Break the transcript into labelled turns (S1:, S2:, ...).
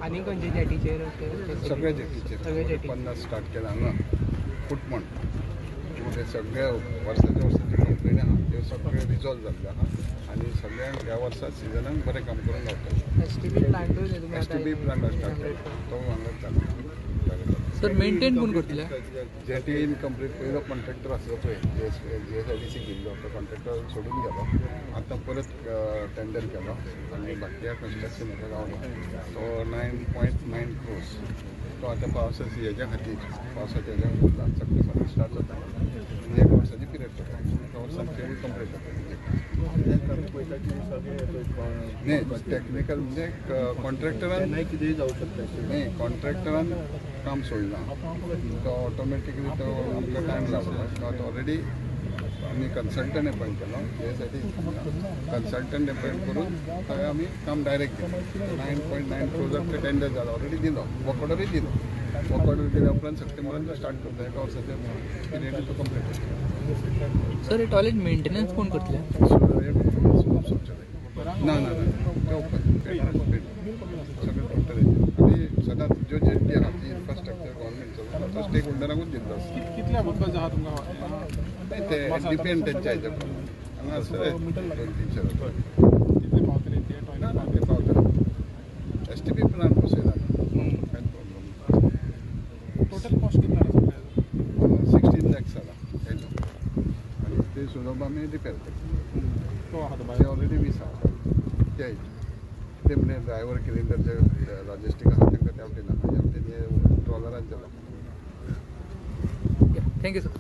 S1: आनी खंयचे जेटीचेर?
S2: सगळे जेटीचेर.
S1: सगळे जेटी.
S2: 50 स्टार्ट केला हांगा कुटमण. ते सगळे वर्साच्या वर्साची कंप्लेन आहा, त्यो सगळे रिजॉल्व जाल्ले आहा आनी सगळ्यांक ह्या वर्सा सिजनाक बरें काम करून गावतलें.
S1: एस टी पी प्लांटूय तुमी?
S2: S T P plant start केला, तो हांगाच जाला.
S3: सर, मेंटेन कोण करतले?
S2: Jetty incomplete. पयलो कॉन्ट्रॅक्टर आसलो पळय, जीएसआयडीसी घेल्लो, तो कॉन्ट्रॅक्टर सोडून गेलो. आतां परत टेंडर केलो आनी बाकिया कन्स्ट्रक्शन हेका गावलो तो 9.9 क्रोर्स. तो आतां पावसा हेज्या खातीर, पावसाच्या हेज्या सप्टेंबरान स्टार्ट जाता आनी एका वर्साची पिरियड जाता. एका वर्सान ते कंप्लीट जाता. न्ही, टॅक्निकल म्हणजे कॉन्ट्रॅक्टरान
S4: कितेंय जावं शकता.
S2: न्ही, कॉन्ट्रॅक्टरान काम सोडलां, तो ऑटोमॅटिकली तो आमकां टायम लागलो. तो आतां ऑलरेडी आमी कन्सल्टंट एपॉयंट केलो. जीएसआयडी कन्सल्टंट एपॉयंट करून थंय आमी काम डायरेक्ट दिलें. 9.9 क्रोर्साक ते टेंडर जाला, ऑलरेडी दिलो, वर्क ऑर्डरूय दिलो. वर्क ऑर्डर दिल्या उपरांत सप्टेंबरान तो स्टार्ट करता. एका वर्साच्या पिरियड तो कंप्लीट जाता.
S3: सर, हे टॉयलेट मेंटेनन्स कोण करतले?
S2: ना ना ना, ते ओपन सगळें टोटल. आनी सदांच ज्यो जेटी आहा ती इन्फ्रास्ट्रक्चर गव्हर्मेंट चलता, तो स्टेक होल्डरांकूच दिल्लो आसता.
S5: कितल्या वर्कर्स आहा तुमकां?
S2: नाही, ते डिपेंड त्यांच्या ह्याच्या प्रमाणे. हांगा आसतले 200-300.
S5: तितले पावतले ते?
S2: ना ना, ते पावतले. एस टी पी प्लांट बसयला न्हू, कांयच प्रॉब्लम.
S5: टोटल कॉस्ट कितलो आसा सगळ्याचो?
S2: 16 लॅक्स जाला हेजो आनी ते सुलभ आमी रिपेर करता.
S5: तो आहा तो
S2: ते
S5: भायर.
S2: ऑलरेडी 20 आहा ते. ते म्हणजे ड्रायव्हर क्लिनर जे लॉजिस्टीक आहा, तांकां त्या वटेन आहा, ह्या वटेन ट्रॉलरान चला.
S3: Thank you sir.